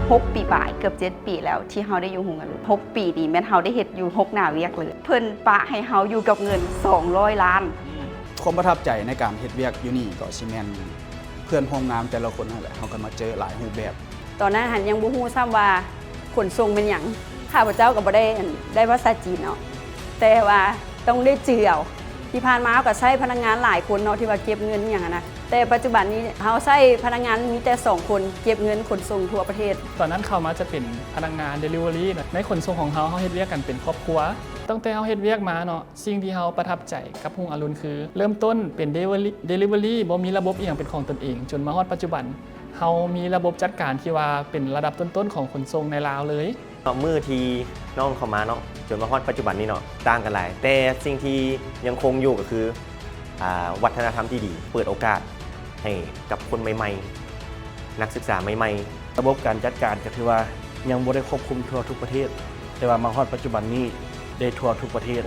ຫົກປີປາຍ ເກືອບເຈັດປີແລ້ວ ທີ່ເຮົາໄດ້ຢູ່ໂຮງອາລຸນ. ຫົກປີນີ້ແມ່ນເຮົາໄດ້ເຮັດຢູ່ຫົກໜ້າວຽກເລີຍ. ເພິ່ນປະໃຫ້ເຮົາຢູ່ກັບເງິນສອງຮ້ອຍລ້ານ. ຄວາມປະທັບໃຈໃນການເຮັດວຽກຢູ່ນີ້ກໍຊິແມ່ນເພື່ອນຮ່ວມງານແຕ່ລະຄົນຫັ້ນແຫຼະ ເຮົາກໍມາເຈີຫຼາຍຮູບແບບ. ຕອນນັ້ນຫັ້ນຍັງບໍ່ຮູ້ຊ້ຳວ່າຂົນສົ່ງແມ່ນຫຍັງ. ຂ້າພະເຈົ້າກໍບໍ່ໄດ້ ໄດ້ພາສາຈີນເນາະ ແຕ່ວ່າຕ້ອງໄດ້ຈື່ເອົາ. ທີ່ຜ່ານມາເຮົາກໍໃຊ້ພະນັກງານຫຼາຍຄົນເນາະ ທີ່ວ່າເກັບເງິນຫຍັງຫັ້ນນະ ແຕ່ປັດຈຸບັນນີ້ເຮົາໃຊ້ພະນັກງານມີແຕ່ສອງຄົນ ເກັບເງິນຂົນສົ່ງທົ່ວປະເທດ. ຕອນນັ້ນເຂົ້າມາຈະເປັນພະນັກງານ delivery ເນາະ ໃນຂົນສົ່ງຂອງເຮົາ ເຮົາເຮັດວຽກກັນເປັນຄອບຄົວ. ຕັ້ງແຕ່ເຮົາເຮັດວຽກມາເນາະ ສິ່ງທີ່ເຮົາປະທັບໃຈກັບຮຸ່ງອາລຸນຄື ເລີ່ມຕົ້ນເປັນ delivery delivery ບໍ່ມີລະບົບອີ່ຫຍັງເປັນຂອງຕົນເອງ ຈົນມາຮອດປັດຈຸບັນ ເຮົາມີລະບົບຈັດການທີ່ວ່າເປັນລະດັບຕົ້ນໆຂອງຂົນສົ່ງໃນລາວເລີຍ. ເນາະ ມື້ທີ່ນ້ອງເຂົ້າມາເນາະ ຈົນມາຮອດປັດຈຸບັນນີ້ເນາະ ຕ່າງກັນຫຼາຍ ແຕ່ສິ່ງທີ່ຍັງຄົງຢູ່ກໍຄື ອາ ວັດທະນະທຳທີ່ດີ ເປີດໂອກາດໃຫ້ກັບຄົນໃໝ່ໆ ນັກສຶກສາໃໝ່ໆ. ລະບົບການຈັດການກໍຖືວ່າຍັງບໍ່ໄດ້ຄວບຄຸມທົ່ວທຸກປະເທດ ແຕ່ວ່າມາຮອດປັດຈຸບັນນີ້ໄດ້ທົ່ວທຸກປະເທດ.